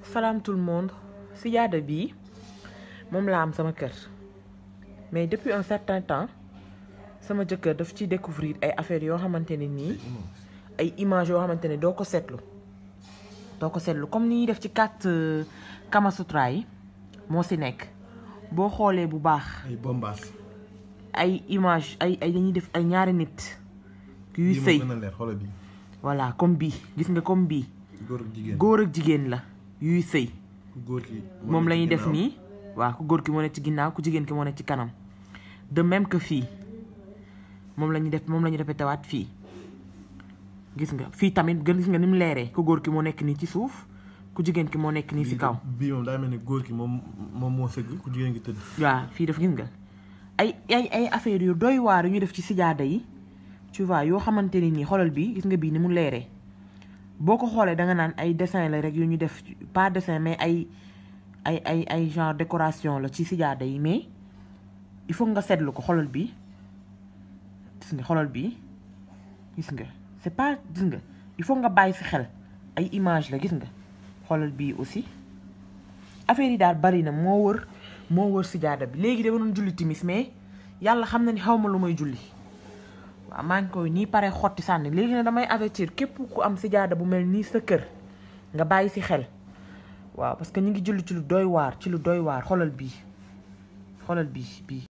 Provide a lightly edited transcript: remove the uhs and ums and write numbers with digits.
Salam tout le monde. Sijaada bii moom laa am sama kër mais depuis un certain temps sama jëkkër daf ci découvrir ay affaires yoo xamante ne nii ay images yoo xamante ne doo ko seetlu comme ni ñuy def ci 4 Kama Sutra yi moo si nekk boo xoolee bu baax. ay bombaas. ay image ay dañuy def ay ñaari nit. yuy sëy voilà comme bii gis nga comme bii. góor ak jigéen la yuy sëy. moom la ñuy def nii waaw ku góor ki moo nekk ci ginnaaw ku jigéen ki moo nekk ci kanam de même que fii moom la ñuy def moom la ñu répété waat fii gis nga fii tamit gis nga ni mu leeree ku góor ki moo nekk nii ci suuf ku jigéen ki moo nekk nii ci kaw. bii moom daa mel ni góor ki moom moo sëgg ku jigéen ki tëdd. waaw fii def gis nga ay affaire yu doy waar yu ñu def ci sijaada yi tu vois yoo xamante ni nii xoolal bii gis nga bii ni mu leeree boo ko xoolee da nga naan ay dessin la rek yu ñu def pas dessin mais ay genre décoration la ci sijaada yi mais il faut nga seetlu ko xoolal bii gis nga xoolal bii gis nga c'est pas gis nga il faut nga bàyyi si xel ay image la gis nga xoolal bii aussi affaire yi daal bari na moo wër sijaada bi léegi dama doon julli timis mais yàlla xam na ni xaw ma lu may julli waaw maa ngi koy nii pare xotti sànni léegi nag damay avertir képp ku am sijaada bu mel nii sa kër nga bàyyi si xel waaw parce que ñu ngi julli ci lu doy waar xoolal bii bii